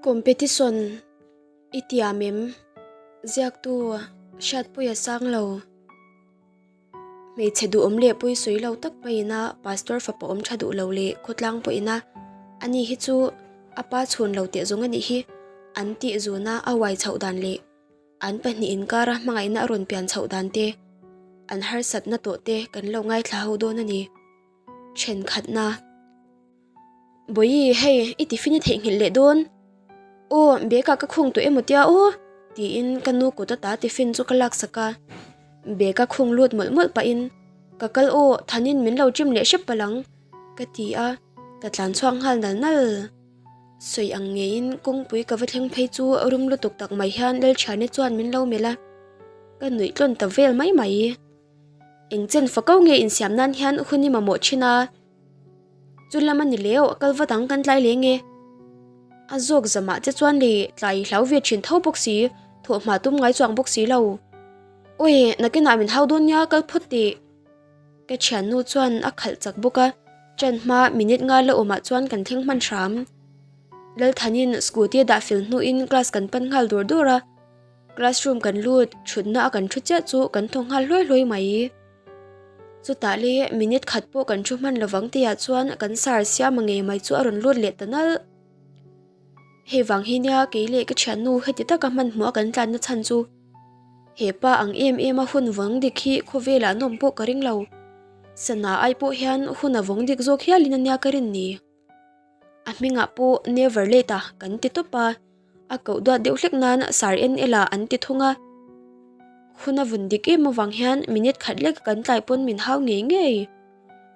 Competition i tiam em? Ziaktu Hriatpuia sang lo. Hmeichhe duhawm leh pawi sawi lo tak maiin a pastor fapa awm tha duh lo leh khawtlang pawhin a ani hi chu a pa chhun lo teh zawng a nih hi an tih zuna a uai chhoh dan leh an pahnih inkara hmangaihna a rawn pian chhoh dan te an harsatna tawh te kan lo ngaithla ho dawn a ni. Thenkhatna. Bawihi, hei, i tiffin i theihnghilh leh dawn. Aw, bag ah ka khung tawh emaw tia aw? tiin ka nu kut ata tiffin chu ka laksak a. Bag a khung lut mawlh mawlh pahin, Ka kal aw, Thanin min lo ṭim leh hrep palh ang, ka ti a, ka tlan chhuak nghal nal nal. Sawi ang ngeiin kawngpui ka va thleng phei chu rum lutuk tak mai hian Lalṭhiani chuan min lo melh a, ka nuih tlawn ta vel mai mai. Eng chen fako nge insiam nan hian hun i mamawh thin a? Chu lam a ni leu, kal vat ang kan tlai leng e. A zawk zamah che chuan le tlai i hlau ve thin tho bawk si, thawhhma tum ngai chuang bawk si lo. Awi, nakinah min hau dawn nia kal phawt teh. Ka thiannu chuan a khalh chak bawk a, ṭan hma minute nga la awmah chuan kan thleng hman hram. Lalthanin scooty a dah fel hnuin class kan pan nghal dur dur a. Classroom kan lut, thutna a kan thu chiah chu kan thaw nghal hluai hluai mai. Chutah le minute khat pawh kan thu hman lovang tihah chuan kan sar siam a ngei mai chu a rawn lut leh ta nalh. Hei vang hi nia kei leh ka thiannu heti taka hmanhmawh a kan tlanna chhan chu. He pa ang em em a hun vawng dik hi khawvelah nawm pawh ka ring lo. Sana ai pawh hian hun a vawng dik zawk hialin ania ka rin ni. A hmingah pawh Never Late a kan ti tawp a. A koh duat deuh hlek nan sar en ela an ti thung a. Hun a vun dik em avang hian minute khat lek kan tlai pawn min hau ngei ngei.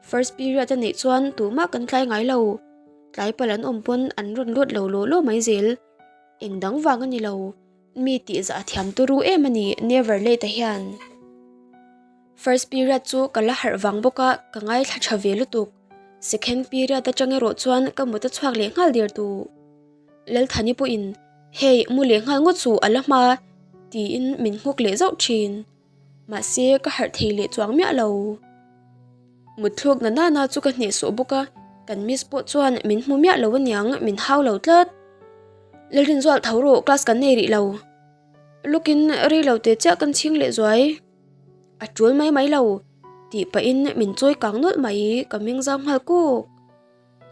First period a neih chuan tumah kan tlai ngai lo. Tlai palh an awm pawn an rawn lut lo law law mai zel. Eng dang vang a ni lo. Mi tih zah a thiam turu em a ni Never Late a hian. First period chu ka la harh vang bawk a ka ngaithla tha ve lutuk. Second period atang erawh chuan ka mut a chhuak leh nghal der tu. Lalthani pawhin, Hei, mu leh nghal ngawt suh a la hma, tiin min nghawk leh zauh thin. Mahse, ka harh thei leh chuang miah lo. Mutthluk na nana chu ka hnehsawh bawk a, kan miss pawh chuan min hmu miah lo aniang, min hau lo tlat. Lalrinzual tho rawh, class kan nei rih lo. Lawkin rei lo te chiah kan chhing leh zuai. A tul mai mai lo, tih pahin min chawi kang nawlh mai, ka meng zau nghal kuk.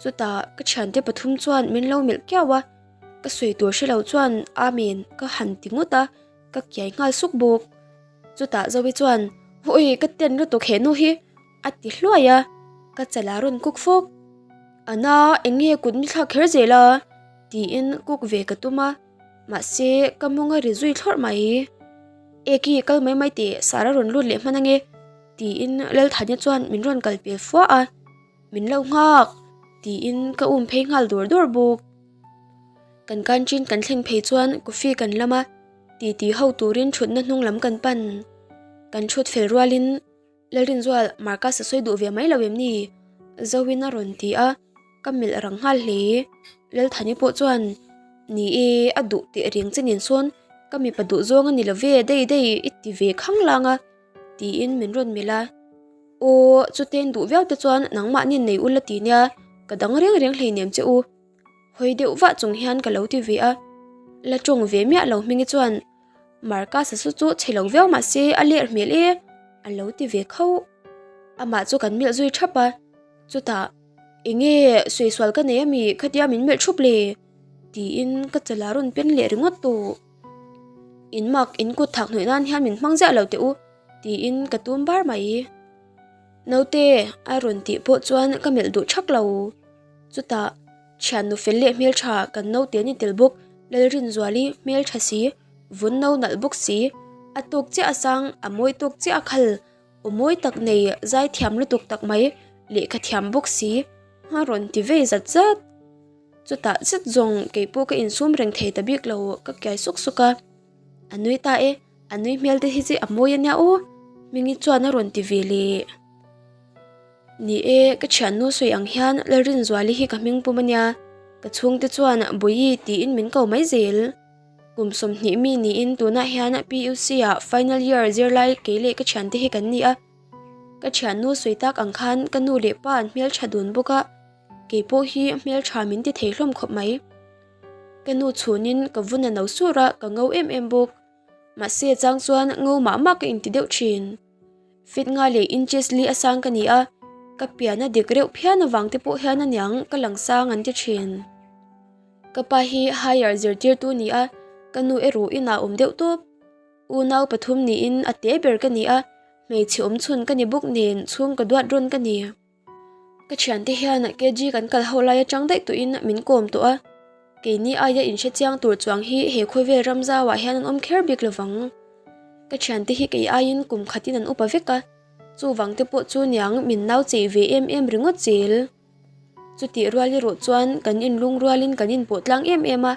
Chutah ka thiante pathum chuan min lo melh kiau a, ka sawi tur hre lo chuan Amen ka han ti ngawt a, ka kiai nghal suk bawk. Chutah Zoe chuan Hawi ka ten lutuk he nu hi a ti hluai a, ka chal a rawn kuk fawk. Ana eng nge kut mi thlak kher zel a? tiin kuk ve ka tum a, mahse ka mawng a ri zui thlawrh mai. Eki kal mai mai teh Sara rawn lut leh hman ange tiin Lalthania chuan min rawn kal pel fua a. Min lo nghak! tiin ka um phei nghal dur dur bawk. Kan canteen kan thleng phei chuan coffee kan lam a, titi ho turin thutna hnung lam kan pan. Kan thut fel rualin Lalrinzual Marcus a sawi duh ve mai lo em ni? Zoin a rawn ti a, ka melh rang nghal hle. Lalthani pawh chuan, Ni e, a duh teh reng che nen sawn ka mipa duh zawng a ni lo ve dei dei i ti ve khanglang a, tiin min rawn melh a. Aw, chuten duh viau te chuan nangmahni nei ula ti nia, ka dang reng reng hleinem che u. Hawi deuh vah chung hian ka lo ti ve a, la tawng ve miah lo hmingi chuan Marcus-a chu chu chhe lo viau mah se a ler hmel e, a lo ti ve khauh. Amah chu kan melh zui thap a, chutah enge sawi sual ka nei ami khatia min melh thup le? tiin ka chal a rawn pen leh ringawt tawh. In mak in kut thak hnawih nan hian min hmang ziah lo teh u. Tiin ka tum bar mai. Naute a rawn tih pawh chuan ka melh duh thak lo. Chutah thiannu fel leh hmeltha kan naute ni tel bawk Lalrinzuali hmeltha si, vun no nalh bawk si, a tawk chiah a sang, a mawi tawk chiah a khal, aw mawi tak nei zaithiam lutuk tak mai, lehkha thiam bawk si a rawn ti vei zat zat. Chutah zet zawng keipawh ka insum reng thei ta bik lo ka kiai suk suk a, a nui ta e. A nui hmel te hi chu a mawi ania aw, Hmingi chuan a rawn ti ve leh. Ni e, ka thiannu sawi ang hian Lalrinzuali hi ka hming pum ania, ka chhungte chuan Bawihi tiin min ko mai zel. Kum 20 mi niin tunah hian PUC ah final year zirlai kei leh ka thiante hi kan ni a. Ka thiannu sawi tak ang khan ka nu leh pa an hmeltha dun bawk a, kei pawh hi hmeltha min ti thei hlawm khawp mai. Ka nu chhunin ka vun a no sur a, ka ngo em em bawk. Mahse chang chuan ngo mah mah ka inti deuh thin. Feet nga leh inches li a sang ka ni a, ka pian a dik reuh phian avang te pawh hian aniang ka lang sang an ti thin. Ka pa hi higher zirtirtu ni a, ka nu erawh inah awm deuh tawp. Unau pathum niin a te ber ka ni a, hmeichhe awm chhun ka ni bawk nen chhung ka duat rawn ka ni. Ka thiante hian KG kan kal ho lai atang daih tawhin min kawm tawh a, keini aia inhre chiang tur chuang hi he khawvel ram zauah hian an awm kher bik lovang. Ka thiante hi kei aiin kum khatin an upa vek a, chuvang te pawh chu niang min nau chei ve em em ringawt zel. Chutih rual erawh chuan kan inlung rualin kan inpawh tlang em em a,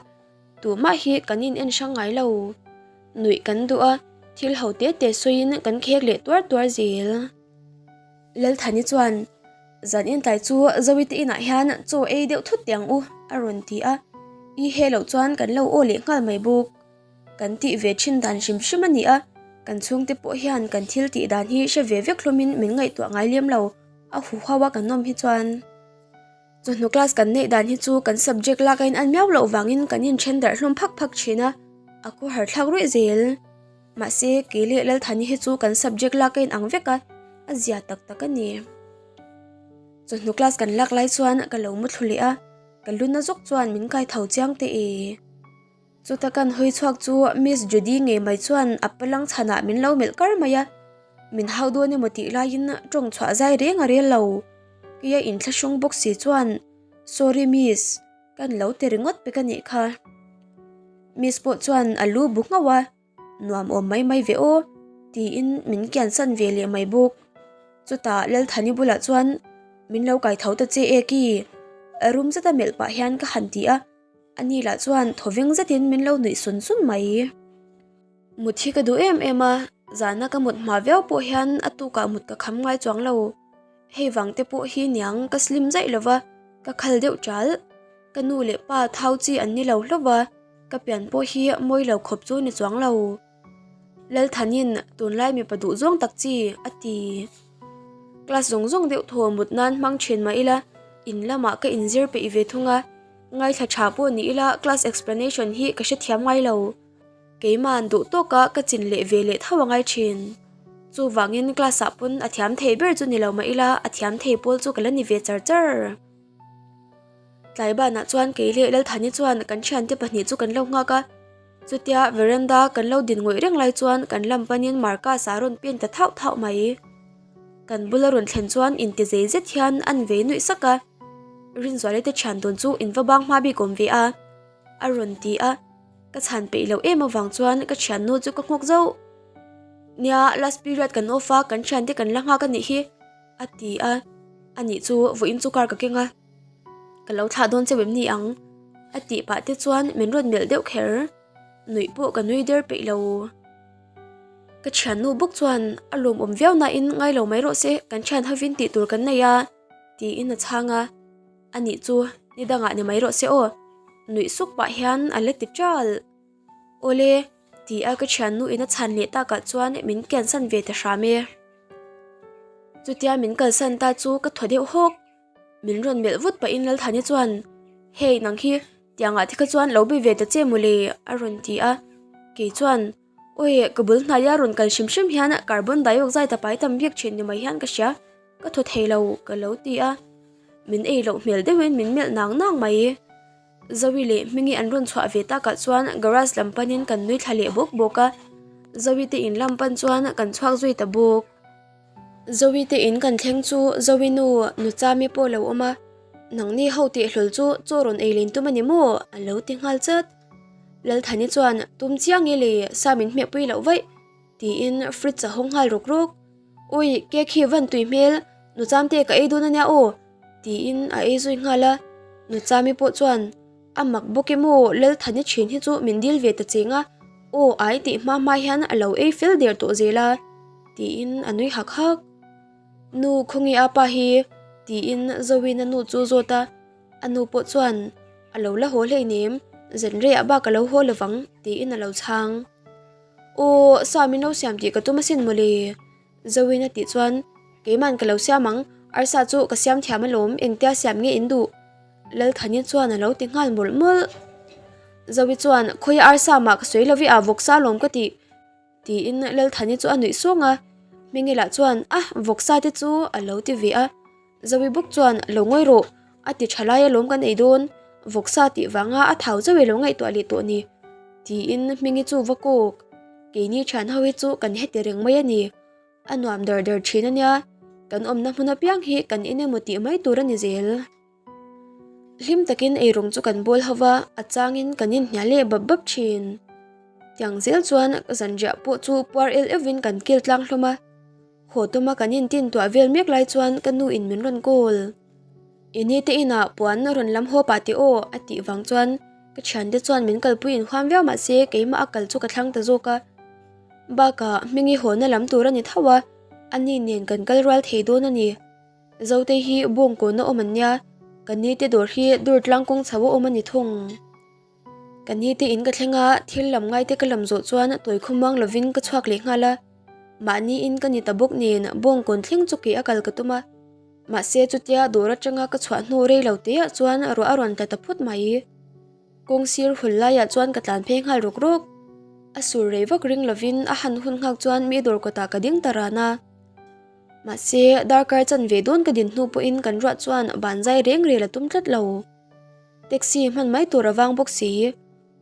Tumah hi kan in en hrang ngai lo. Nuih kan duh a, thil ho te te sawiin kan khek leh tuar tuar zel. Lalthani chuan, Zan intlai chu Zawite inah hian chaw ei deuh thut teh ang u, a rawn ti a. I he loh chuan kan lo aw leh nghal mai bawk. Kan tih ve thin dan hrim hrim a ni a, kan chhungte pawh hian kan thil tih dan hi hre ve vek hlawmin min ngaihtuah ngai lem lo, a huhau a kan awm hi chuan. Chawhnu class kan neih dan hi chu kan subject lak a in an miau loh vangin kan inthen darh hlawm phak phak thin a, a khawhar thlak ruih zel. Mahse, kei leh Lalthani hi chu kan subject lak a in ang vek a, a zia tak tak a ni. Chawhnu class kan lak lai chuan ka lo mu thlu leh a, ka lu na zawk chuan min kai tho chiang teh e. Chuta kan hawi chhuak chu Miss Judy ngei mai chuan a palang chhanah min lo melh kar mai a, min hau dawn emaw tih laiin tawng chhuah zai reng a rel lo. Keia inthlahrung bawk si chuan Sorry Miss, kan lo ti ringawt pek a nih kha. Miss pawh chuan a lu bu nghauh a. Nuam awm mai mai ve aw, tiin min kiansan ve leh mai bawk. Chutah Lalthani bulah chuan min lo kai tho ta che e ki, rum zeta melh pah hian ka han ti a, ani lah chuan thawveng zetin min lo nuih sun sun mai. Mut hi ka duh em em a, zana ka mut hma viau pawh hian a tukah mut ka kham ngai chuang lo. Hei vang te pawh hi niang ka slim zaih lova, ka khal deuh ṭal. Ka nu leh pa thau chi an ni lo hlauh va, ka pian pawh hi mawi lo khawp chu ni chuang lo. Lalthanin tunlai mipa duh zawng tak chi a ti. Class zawng zawng deuh thaw mut nan hmang thin mah ila, in lamah ka inzir peih ve thung a, ngaithla tha pawh ni ila class explanation hi ka hrethiam ngai lo. Keima'n duh tawka ka chin leh ve leh tho a ngai thin. Chuvangin class ah pawn a thiam thei ber chu ni lo mah ila a thiam thei pawl chu ka la ni ve char char. Tlai banah chuan kei leh Lalthani chuan kan thiante pahnih chu kan lo nghak a, chutia veranda kan lo din ngawih reng lai chuan kan lam panin Marcus a rawn pen ta thauh thauh mai. Kan bula rawn thlen chuan inti zei zet hian an vei nuih sak a, Rinzuali te thian tawn chu in va bang hma bik awm ve a, a rawn ti a, ka chhan peih loh em avang chuan ka thiannu chu ka nghawk zauh. Nia, last period kan off a, kan thiante kan la nghak a nih hi. A ti a, anih chu vawiin chu car ka keng a, ka lo thlah dawn cheu em ni ang? A tih pah te chuan min rawn melh deuh kher, nuih pawh ka nui der peih lo. Ka thiannu bawk chuan a lawmawm viau nain ngai lo mai rawh se, kan thian hovin tih tur kan nei a, tiin a chhang a, anih chu ni dangah ni mai rawh se aw, nuih suk pah hian a la ti ṭal. Awle, ti a ka thiannu in a chhan leh takah chuan min kiansan ve ta hram e. Chutia min kalsan ta chu ka thaw deuh hawk. Min rawn melh vut pahin Lalthani chuan, Hey, nang hi tiangah te kha chuan lo be ve ta che mawle, a rawn ti a. Kei chuan, Awi, ka bul hnaia rawn kal hrim hrim hian carbon dioxide a pai tam bik thin ni mai hian ka hria, ka thaw thei lo, ka lo ti a. Min ei loh hmel deuhin min melh nang nang mai. Zoe leh Hmingi an rawn chhuah ve takah chuan garage lam panin kan nui thla leh bawk bawk a, Zoe te in lam pan chuan kan chhuak zui ta bawk. Zoe te in kan thleng chu Zoe nu Nuchami pawh lo awm a, Nangni ho tih hlawl chu chaw rawn ei len tum a ni maw? a lo ti nghal chat. Lalthani chuan tum chiang nge le sa min hmehpui loh vaih tiin fridge a hawng nghal rawk rawk. Ui, cake hi van tui hmel, Nucham te ka ei dawn a nia aw. Tiin a ei zui nghal a, Nuchami pawh chuan, A mak bawk em aw, Lalthani thin hi chu min dil ve ta cheng a, aw ai tih hma hma hian a lo ei fel der tawh zel a, tiin a nui hak hak. Nu khawnge a pa hi? tiin Zoin a nu chu zawt a, a nu pawh chuan, A lo la haw hleinem, zanreiah bak a lo haw lovang, tiin a lo chhang. Aw, sa min lo siam tih ka tum asin mawle. Zoin a tih chuan, Keiman ka lo siam ang, arsa chu ka siam thiam alawm, engtia siam nge in duh? Lalthani chuan a lo ti nghal mawlh mawlh. Zoe chuan, Khawi arsa mah ka sawi lo i ah vawksa lawm ka tih, tiin Lalthani chu a nuih sawng a. Hmingi lah chuan, A, vawksa te chu a lo ti ve a. Zoe bawk chuan, Lo ngawi rawh, a ti tha lai alawm kan ei dawn, vawksa tih vanga a thau chauh i lo ngaihtuah leh tawh ni, tiin Hmingi chu va kawk. Keini thian ho hi chu kan heti reng mai a ni. A nuam dar dar thin a nia, kan awmna hmun apiang hi kan in emaw tih mai tur a ni zel. Hlim takin eirawng chu kan bawl ho va, a changin kan inhnial leh bap bap thin. Tiang zel chuan zanriah pawh chu puar el euhin kan kil tlang hlawm a. Haw tuma kan intin tuah vel mek lai chuan ka nu in min rawn call. I ni te inah puan a rawn lam haw pah tih aw a tih vang chuan ka thiante chuan min kalpui inhuam viau mahse keimah a kal chu ka thlang ta zawk a. Bakah Hmingi hawna lam tur a ni tho a, ani nen kan kal rual thei dawn a ni. Zote hi bawngkawna awm an nia, ka ni te dawr hi dur tlang kawng chho a awm a ni thung. Ka ni te in ka thleng a, thil lam ngai te ka lam zawh chuan tawi khawmuang lovin ka chhuak leh nghal a. Mahni in ka ni ta bawk nen bawngkawn thleng chu ke a kal ka tum a. Mahse chutia dawr atanga ka chhuah hnu rei lo te ah chuan ruah a rawn tla ta phut mai. Kawng sir hul laiah chuan ka tlan phei nghal rawk rawk. A sur rei vak ring lovin a han hun nghak chuan mi dawr kawtah ka ding ta ran a. Mahse, darkar chan ve dawn ka din hnu pawhin kan ruah chuan ban zai reng rel a tum tlat lo. Taxi hman mai tur a vang bawk si.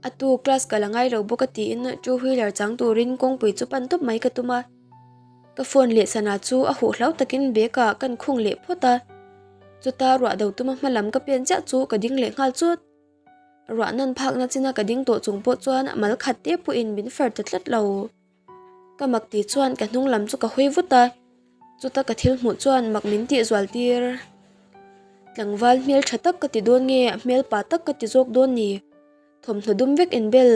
A tu class ka la ngai lo bawk a tiin two wheeler chang turin kawngpui chu pan tawp mai ka tum a. Ka phone leh sana chu a huh hlau takin bag ah kan khung leh phawt a. Chuta ruah do tuma hma lam ka pen chiah chu ka ding leh nghal chut. Ruah nan phakna china ka ding tawh chung pawh chuan mal khat te pawhin min far ta tlat lo. Ka mak tih chuan ka hnung lam chu ka hawi vut a, chuta ka thil hmuh chuan mak min tih zual tir. Tlangval hmel tha tak ka ti dawn nge hmel pa tak ka ti zawk dawn ni? Thawmhnaw dum vek in bel,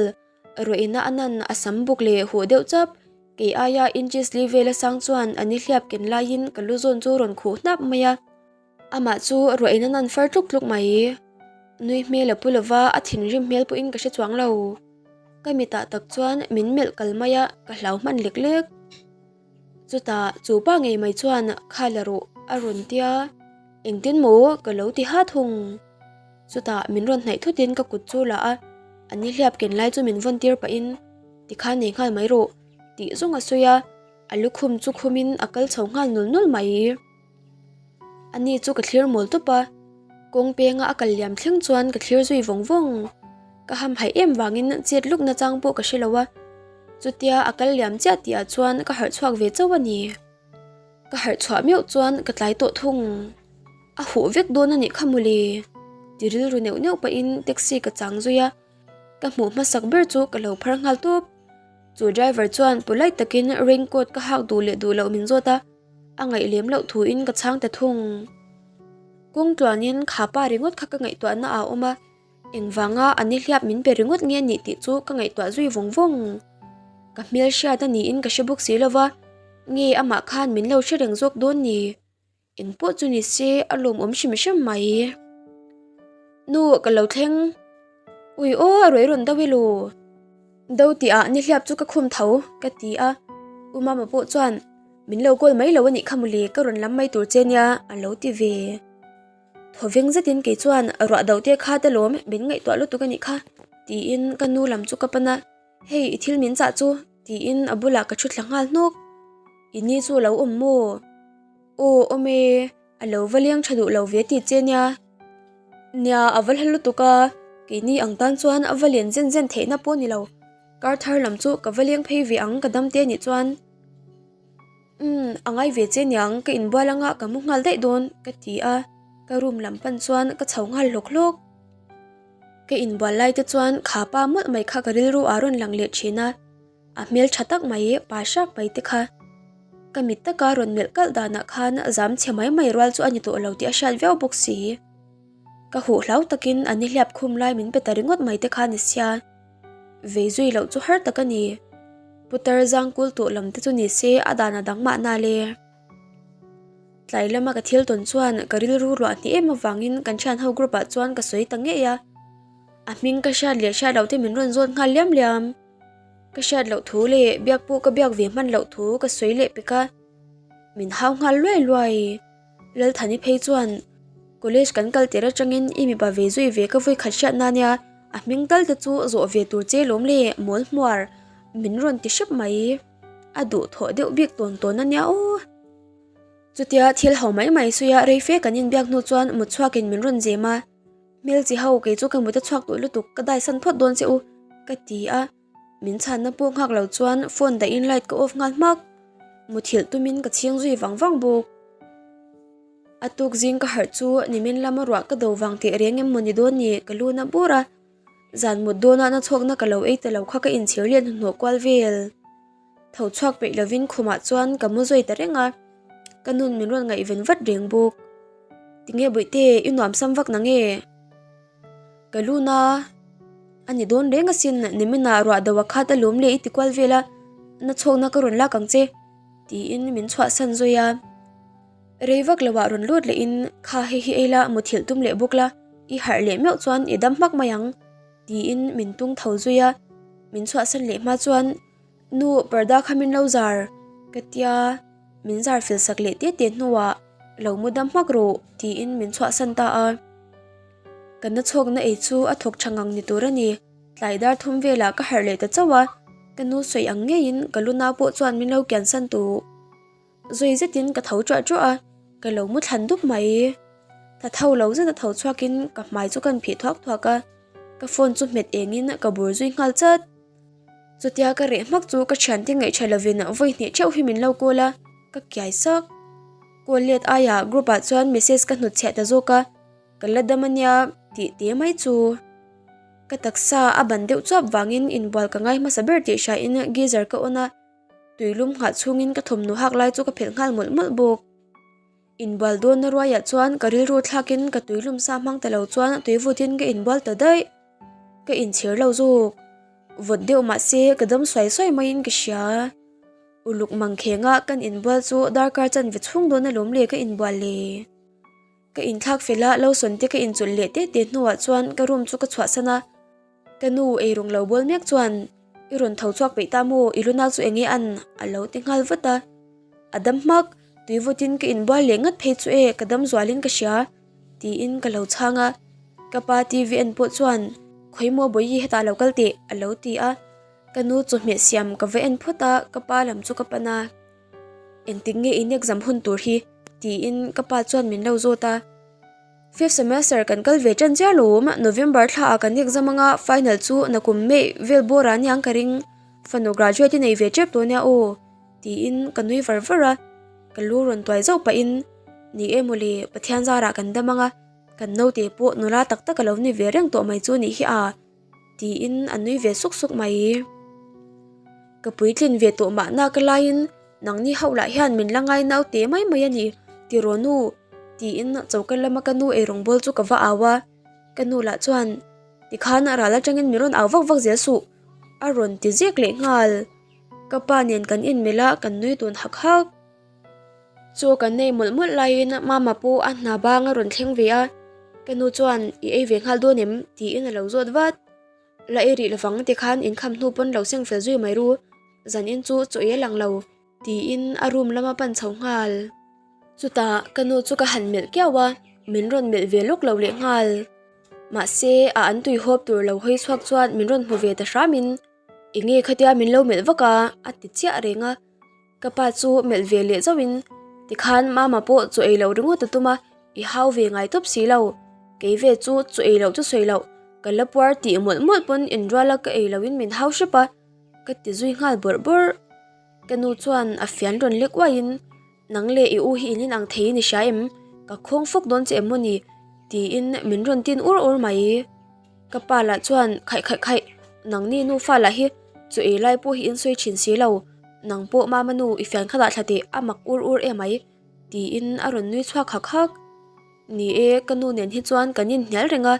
ruahina a nan a sam buk leh huh deuh chap, kei aia inches li vela sang chuan a ni hliap ken laiin ka lu zawn chu rawn khuh hnap mai a. Amah chu ruah in a nan far tluk tluk mai. Nui hmel a pu lova a thinrim hmel pawhin ka hre chuang lo. Ka mitah tak chuan min melh kal mai a, ka hlau hman lek lek. Chutah chu pa ngei mai chuan kha la rawh a rawn tia, engtin maw ka lo ti ha thung. Chutah min rawn hnaih thutin ka kut chu la a, a ni hliap ken lai chu min vawn tir pahin tikhan nei nghal mai rawh tih zawng a sawi a, a lukhum chu khumin a kal chho nghal nul nul mai. Ani chu ka thlir mawl tawp a, kawng penga a kal liam thleng chuan ka thlir zui vawng vawng. Ka hamhaih em vangin chet luk nachang pawh ka hre lo a, chutia a kal liam chiah tih ah chuan ka harh chhuak ve chauh a ni. Ka harh chhuah meuh chuan ka tlai tawh thung. A huh vek dawn a nih kha mawle, ti rilru neuh neuh pahin taxi ka chang zui a, ka hmuh hmasak ber chu ka lo phar nghal tawp. Chu driver chuan polite takin raincoat ka hak duh leh duh loh min zawt a. A ngaih lem loh thuin ka chhang ta thung. Kawng tluanin kha pa ringawt kha ka ngaihtuahna ah a awm a, engvanga a ni hliap min pe ringawt nge nih tih chu ka ngaihtuah zui vawng vawng. Ka hmel hriat a niin ka hre bawk si lova, nge amah khan min lo hre reng zawk dawn ni? Engpawh chu ni se a lawmawm hrim hrim mai. Nu ka lo thleng. Ui aw a rawi rawn deuh elo. Do tih ah nihliap chu ka khum tho ka ti a, U Mama pawh chuan min lo call mai lo a nih kha mawle ka rawn lam mai tur che nia a lo ti ve. Thawveng zetin kei chuan ruah do te kha te lawm min ngaihtuah lutuk a nih kha tiin ka nu lam chu ka pan a, hei i thil min chah chu tiin a bulah ka thu thla nghal hnawk. I ni chu a lo awm maw? Aw awm e. A lo va leng tha duh lo ve tih che nia. Nia a va hla lutuk a, keini ang tan chuan a va len zen zen theihna pawh ni lo. Kar thar lam chu ka va leng phei ve ang ka dam te nih chuan. Umm a ngai ve che niang ka inbual anga ka mu nghal daih dawn ka ti a, ka room lam pan chuan ka chho nghal hlawk hlawk. Ka inbual lai te chuan kha pa mawlh mai kha ka rilru ah rawn lang leh thin a. A hmel tha tak mai, pa hrak mai te kha. Ka mit taka rawn melh kalh danah khan zam chhe mai mai rual chu a ni tawh lo tih a hriat viau bawk si. Ka huh hlau takin a nihliap khum lai min pe ta ringawt mai te kha ni sia. Vei zui loh chu har tak a ni. Putar zang kul tawh lam te chu ni se a dan a dang mahna le. Tlai lama ka thil tawn chuan ka rilru ruah hnih em avangin kan thianho group ah chuan ka sawi ta ngei a. A hming ka hriat leh hriat loh te min rawn zawt nghal liam liam. Ka hriat loh thu leh biak pawh ka biak ve hman loh thu ka sawi leh pek a, min hau nghal luai luai. Lalthani phei chuan, College kan kal tir atangin i mipa ve zui ve ka vawi khat hriat na nia, A hming tal te chu zawh ve tur che lawm le, mawl hmuar min rawn ti hrep mai. A duh thawh deuh bik tawn tawn a nia aw. Chutia thil ho mai mai suia rei fe kan inbiak hnu chuan mut chhuakin min rawn zem a, Hmel chi ho kei chu ka mut a chhuak tawh lutuk, ka daisan phawt dawn che u, ka ti a. Min chhanna pawh nghak lo chuan phone dahin light ka off nghal hmak. Muthilh tumin ka chhing zui vang vang bawk. A tuk zing ka harh chu nimin lama ruah ka do vang teh reng em maw ni dawn ni ka lu na bur a. Zan mut dawnah na chhawkna ka lo ei ta lo kha ka inchhir leh hnuhnawh kual vel. Tho chhuak peih lovin khumah chuan ka mu zui ta reng a. Ka nun min rawn ngaihven vat reng bawk. Tinge Bawihte i nuam sam vak nange? Ka lu na a ni dawn reng asin niminah ruah do a khat alawm leh i ti kual vel a, na chhawkna ka rawn lak ang che tiin min chhuahsan zui a. Rei vak loah rawn lut lehin kha hei hi ei la muthilh tum leh bawk la, i harh leh meuh chuan i dam hmak mai ang tiin min tung tho zui a, min chhuahsan leh hma chuan Nu parda kha min lo zar ka tia min zar fel sak leh te te hnuah lo mu dam hmak rawh tiin min chhuahsan ta a. Ka na chhawkna ei chu a thawk tha ngang ni tur a ni. Tlai dar thum velah ka harh leh ta chauh a, ka nu sawi ang ngeiin ka lu nau pawh chuan min lo kiansan tawh. Zui zetin ka tho ṭuah ṭuah a, ka lo mu thlan dup mai. Tha tho lo zeta tho chhuakin ka hmai chu kan phih thuak thuak a, ka phone chu hmet engin ka bur zui nghal chat. Chutia ka reh hmak chu ka thiante ngaihṭha lovin vawi hnih ṭheuh hi min lo call a, ka kiai sak. Call let aiah group ah chuan message ka hnutchhiah ta zawk a, ka la dam ania tih te mai chu. Ka taksa a ban deuh chuap vangin inbual ka ngai hmasa ber tih hriain geyser ka on a, tuilum nghah chhungin ka thawmhnaw hak lai chu ka phelh nghal mawlh mawlh bawk. Inbual dawnna ruaiah chuan ka rilru thlakin ka tuilum sa hmang ta lo chuan tui vutin ka inbual ta daih. Ka inchhir lo zawk. Vawt deuh mah se ka dam suai suai maiin ka hria. Uluk mangkhenga kan inbual chu darkar chanve chhung dawn alawm le ka inbual le. Ka inthlak fel a, lotion te ka inchulh leh te te hnuah chuan ka room chu ka chhuahsan a. Ka nu eirawng lo bawl mek chuan i rawn tho chhuak peih ta maw i lu nau chu enge an a lo ti nghal vat a. A dam hmak, tui vutin ka inbual leh ngat phei chu e ka dam zualin ka hria tiin ka lo chhang a. Ka pa TV en pawh chuan Khawimaw Bawihi hetah lo kal teh a lo ti a. Ka nu chawhmeh siam ka va en phawt a, ka pa lam chu ka pan a. Engtik nge in exam hun tur hi? tiin ka pa chuan min lo zawt a. Fifth semester kan kal ve tan chiah lawm, November thla ah kan exam anga final chu nakum May vel bawr ah aniang ka ring, fanu graduate i nei ve tep tawh ania aw tiin ka nui var var a, ka lu rawn tuai zauh pahin ni e mawle Pathian zarah kan dam anga kan naute pawh nula tak tak a lo ni ve reng tawh mai chu nih hi a. Tiin a nui ve suk suk mai. Ka puitlin ve tawh mahna ka laiin nangni hauh lah hian min la ngai nau te mai mai a ni, tiraw nu? Tiin choka lama ka nu eirawng bawl chu ka va au a, ka nu lah chuan tikhan ral atangin min rawn au vak vak zel suh a rawn ti zek leh nghal. Ka pa nen kan inmelh a, kan nui tun hak hak. Chaw kan nei mawlh mawlh laiin mama pawh a hna bang a rawn thleng ve a, ka nu chuan i ei ve nghal dawn em? tiin a lo zawt vat. La ei rih lovang ti khan inkham hnu pawn lo seng fel zui mai ru, zanin chu chaw ei a lang lo tiin a room lama pan chho nghal. Chutah ka nu chu ka han melh kiau a, min rawn melh ve lawk lo leh nghal. Mahse a an tui hawp tur lo hawi chhuak chuan min rawn hmu ve ta hramin enge khatia min lo melh vak a a ti chiah reng a. Ka pa chu melh ve leh zauhin tikhan mama pawh chaw ei loh ringawt a tum a, i hau ve ngai tawp si lo. Kei ve chu chaw ei loh chu sawi loh, ka la puar tih mawlh mawlh pawn inruala ka ei lohin min hau hrep a, ka ti zui nghal bawrh bawrh. Ka nu chuan a fian rawn lek uaiin nang leh i u hi in inang thei i ni hria em? Ka khawng fawk dawn che em maw ni? tiin min rawn tin ur ur mai. Ka pa lah chuan khaih khaih khaih, nangni nufa lah hi chaw ei lai pawh hi in sawi thin si lo, nang pawh mama nu i fian kha dah thla teh a mak ur ur em mai tiin a rawn nui chhuak hak hak. Ni e, ka nu nen hi chuan kan inhnial reng a,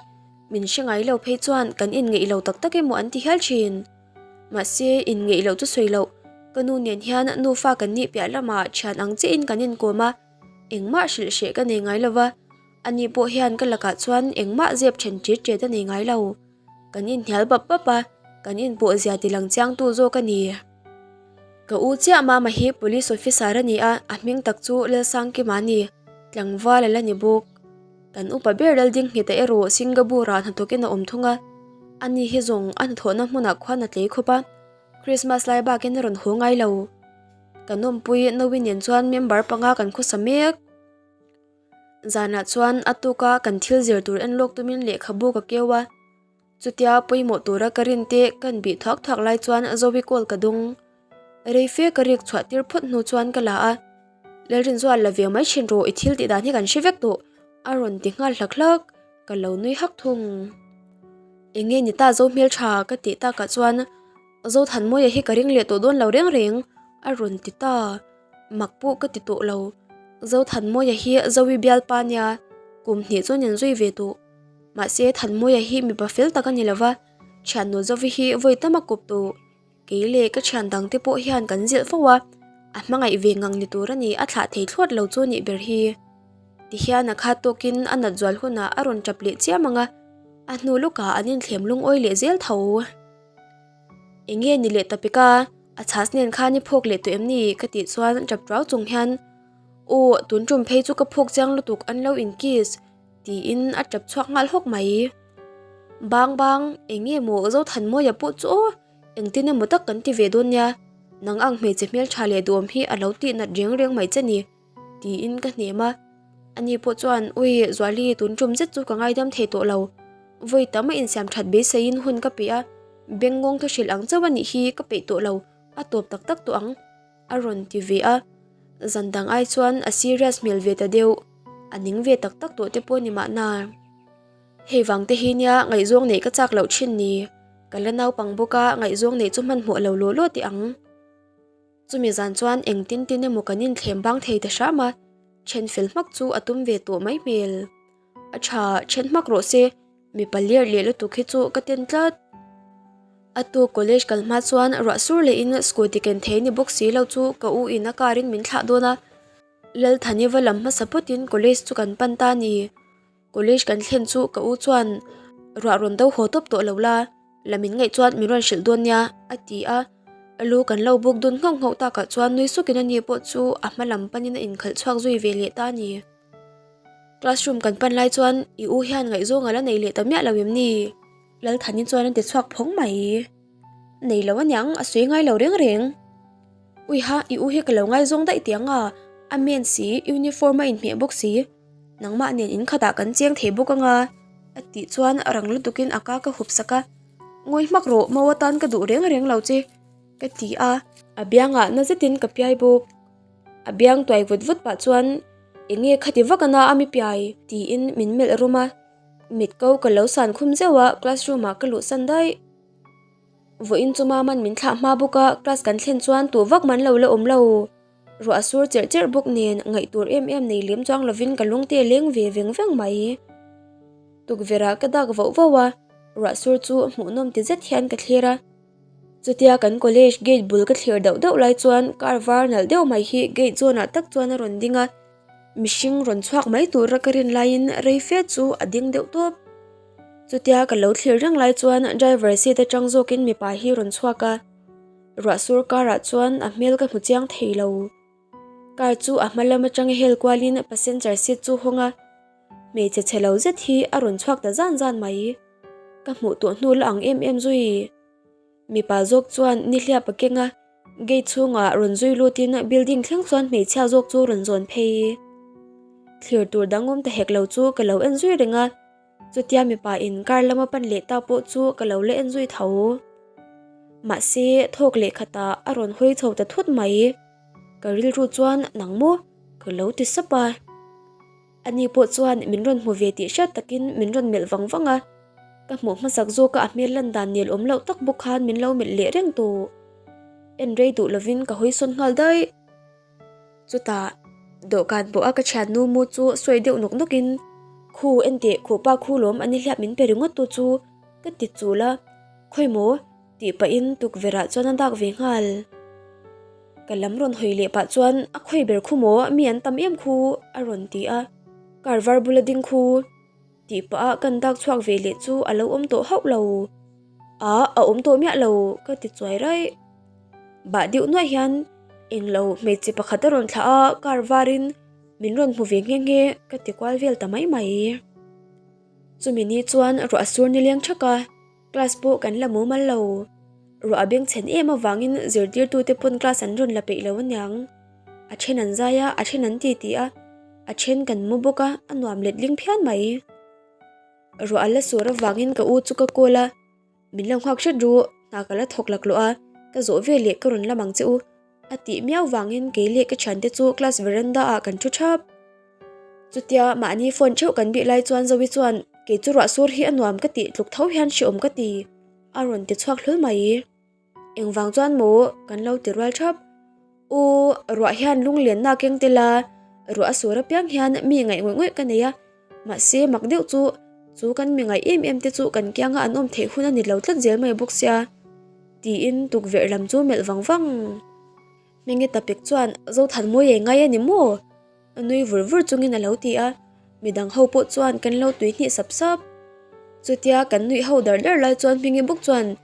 min hre ngai lo phei chuan kan inngeih lo tak tak emaw an ti hial thin. Mahse, inngeih loh chu sawi loh, ka nu nen hian nufa kan nih piah lamah thian ang chiahin kan inkawm a, engmah hrilh hreh ka nei ngai lo va. Ani pawh hian ka lakah chuan engmah zep then ṭit ṭet a nei ngai lo. Kan inhnial bap bap a, kan inpawh zia ti lang chiangtu zawk a ni. Ka u chiah Mama hi Police Officer a ni a, a hming tak chu Lalsangkima a ni, tlangval a la ni bawk. Kan upa ber Laldinghita erawh Singapore-ah hnathawkin a awm thung a. Ani hi zawng a hnathawhna hmunah khuan a tlei khawp a, Christmas lai bakin a rawn haw ngai lo. Kan awmpui Novi nen chuan member panga kan khawsa mek. Zanah chuan a tuka kan thil zir tur en lawk tumin lehkhabu ka keu a. Chutia pawimawh tura ka rin te kan bih thuak thuak lai chuan Zoe call ka dawng. Rei fe ka rik chhuah tir phawt hnu chuan ka la a, Lalrinzual la ve mai thin rawh i thil tih dan hi kan hre vek tawh a rawn ti nghal hlak hlak, ka lo nui hak thung. Eng nge ni ta Zo hmeltha ka tih takah chuan Zothanmawia hi ka ring leh tawh dawn lo reng reng a rawn ti ta. Mak pawh ka ti tawh lo. Zothanmawia hi Zoe bialpa nia kum hnih chuan in zui ve tawh. Mahse Thanmawia hi mipa fel tak a ni lova, thiannu Zovi hi vawi tam a kawp tawh. Kei leh ka thian dangte pawh hian kan zilh fo a, a hmangaih ve ngang ni tur a ni, a thlah thei thlawt lo chu a nih ber hi. Tihian a khat tawkin a nat zual hunah a rawn tap leh chiam ang a, a hnu lawkah an inthlem lungawi leh zel tho. Eng nge ni leh ta pek a, a chhas nen khan i phawk leh tawh em ni? ka tih chuan tap tuau chung hian, Aw, tun tum phei chu ka phawk chiang lutuk an lo in kiss. Tiin a tap chhuak nghal hawk mai. Bang bang, eng nge maw Zothanmawia pawh chu aw, engtin emaw tak kan ti ve dawn nia, nang ang hmeichhe hmeltha leh duhawm hi a lo tih nat reng reng mai che ni, tiin ka hnem a. Ani pawh chuan, Ui, Zuali, tun tum zet chu ka ngaidam thei tawh lo. Vawi tam a insiam that beiseiin hun ka pe a, bengngawng thu hrilh ang chauh a nih hi ka peih tawh lo, a tawp tak tak tawh ang. A rawn ti ve a, zan dang ai chuan a serious hmel ve ta deuh, a ning ve tak tak tawh te pawh ni mahna. Hei vang te hi nia ngaihzawng neih ka chak loh thin ni, ka la naupang bawk a ngaihzawng neih chu hmanhmawh lo law law teh ang. Chumi zan chuan engtin tin emaw kan inthlem bang thei ta hram a, then fel hmak chu a tum ve tawh mai hmel. A tha, then hmak rawh se. Mipa ler leh lutuk hi chu ka ten tlat. A tu college kal hma chuan ruah sur lehin scooty ken thei ni bawk si lo chu ka u in a car in min thlah dawn a. Lalthani va lam hmasa pawtin college chu kan pan ta ni. College kan thlen chu ka u chuan ruah rawn do haw tawp tawh lo la, la min ngaih chuan min rawn hrilh dawn nia a ti a. A lu kan lo buk dun nghauh nghauh takah chuan nui sukin ani pawh chu a hma lam panin a inkhalh chhuak zui ve leh ta ni. Classroom kan pan lai chuan i u hian ngaihzawng a la nei leh ta miah lo em ni? Lalthani chuan a ti chhuak phawng mai. Nei lo aniang, a sawi ngai lo reng reng. Uiha, i u hi ka lo ngaizawng daih tiang a, a men si, uniform a inhmeh bawk si. Nangmah nen in khatah kan cheng thei bawk anga a tih chuan rang lutukin a ka ka hup sak a. Ngawi hmak rawh, mau atan ka duh reng reng lo che, ka ti a. A biangah na zetin ka piai bawk. A biang tuai vut vut pah chuan, Eng nge khati vak ana a mi piai? tiin min melh rum a. Mit ko ka lo san khum zeuh a, classroom ah ka luh san daih. Vawiin chu Mama'n min thlah hma bawk a, class kan thlen chuan tu vak man lo la awm lo. Ruah a sur cherh cherh bawk nen ngaih tur em em nei lem chuang lovin ka lungte a leng ve veng veng mai. Tukverh ah ka dak voh voh a, ruah sur chu hmuhnawm ti zet hian ka thlir a. Chutia kan college gate bul ka thlir dauh dauh lai chuan car var nalh deuh mai hi gate zawn ah tak chuan a rawn ding a, mihring rawn chhuak mai tura ka rin laiin rei fe chu a ding deuh tawp. Chutia ka lo thlir reng lai chuan driver seat atang zawkin mipa hi rawn chhuak a, ruah sur car ah chuan a hmel ka hmu chiang thei lo. Car chu a hma lam atanga hel kualin passenger seat chu hawng a, hmeichhe chhe lo zet hi a rawn chhuak ta zan zan mai. Ka hmuh tawh hnu la ang em em zui. Mipa zawk chuan nihliap a keng a, gate chhungah rawn zui lutin building thleng chuan hmeichhia zawk chu rawn zawn phei. Thlir tur dang awm ta hek lo chu ka lo en zui reng a, chutia mipa in car lama pan leh ta pawh chu ka lo la en zui tho. Mahse, thawk leh khatah a rawn hawi chho ta thut mai. Ka rilru chuan nang maw? Ka lo ti sap a. Ani pawh chuan min rawn hmu ve tih hriat takin min rawn melh vang vang a, ka hmuh hmasak zawka a hmel lan dan nel awm loh tak bawk khan min lo melh leh reng tawh. En rei duh lovin ka hawi sawn nghal daih. Chutah, dawhkan pawha ka thiannu mu chu sawi deuh nawk nawkin, Khu, enteh, khuhpa khu lawm a ni hliap min pe ringawt tu chu, ka ti chul a, Khawi maw? Tih pahin tukverh ah chuan a dak ve nghal. Ka lam rawn hawi leh pah chuan a khawi ber khu maw mi an tam em khu a rawn ti a, car var bula ding khu tih pah ah kan dak chhuak ve leh chu a lo awm tawh hauh lo. A a awm tawh miah lo ka ti chuai raih. Bah deuh nuaih hian englo hmeichhe pakhat a rawn thlah a car var in min rawn hmu ve nghe nghe ka ti kual vel ta mai mai. Chumi ni chuan ruah sur nileng thak a. Class pawh kan la mumal lo. Ruah a bengchhen em avangin zirtirtute pawn class an rawn la peih lo aniang. A then an zai a, a then an titi a, a then kan mu bawk a, a nuam letling phian mai. Ruah a la sur avangin ka u chu ka call a, Min lo nghak hret ru, hna ka la thawk laklawh a, ka zawh ve leh ka rawn lam ang che u, a tih miau vangin kei leh ka thiante chu class veranda ah kan thu thap. Chutia mahni phone theuh kan bih lai chuan Zoe chuan kei chu ruah sur hi a nuam ka tih tluk tho hian hreawm ka ti, a rawn ti chhuak hlul mai. Engvang chuan maw kan lo ti rual thap. U, ruah hian lunglenna a keng tel a, ruah a sur apiang hian mi ngaih ngawih ngawih ka nei a, mahse mak deuh chu, chu kan mi ngaih em em te chu kan kianga an awm theih hun a ni lo tlat zel mai bawk sia, tiin tukverh lam chu melh vang vang. Hming e tapek chuan Zothanmawi ei ngai a ni maw? A nui vur vur chungin a lo ti a, midang ho pawh chuan kan lo tui hnih sap sap. Chutia kan nuih ho dar dar lai chuan Hmingi bawk chuan,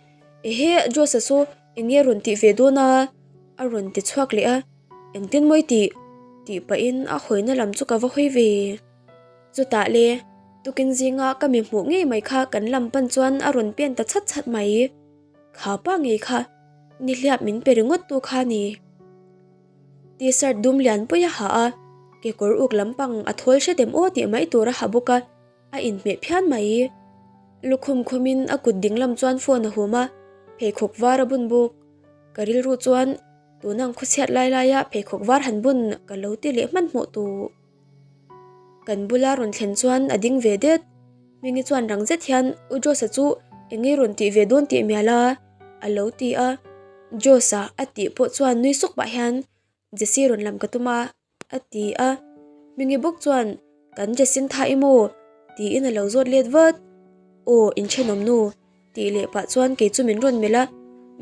Ehe, Josa saw eng nge rawn tih ve dawn a? A rawn ti chhuak leh a, Engtin mawi tih? tih pahin a hawina lam chu ka va hawi ve. Chutah le, tukin zinga ka mi hmuh ngei mai kha kan lam pan chuan a rawn pen ta chhat chhat mai. Kha pa ngei kha, nihliap min pe ringawt tu kha ni. T-shirt dum lian pui a ha a, kekawr uk lampang a thawl hret em aw tih mai tur a ha bawk a, a inhmeh phian mai. Lukhum khumin a kut dinglam chuan phone a hum a, pheikhawk var a bun bawk. Ka rilru chuan tuna ang khawchhiat lai laia pheikhawk var han bun ka lo ti leh hmanhmawh tawh. Kan bula rawn thlen chuan a ding ve det. Hmingi chuan rang zet hian U Josa chu eng nge rawn tih ve dawn tih mial a? a lo ti a. Josa a tih pawh chuan nui suk pah hian Jessy rawn lam ka tum a, a ti a. Hmingi bawk chuan Kan Jessin tha i maw? tiin a lo zawt let vat. Aw inthenawm nu tih leh pah chuan kei chu min rawn melh a,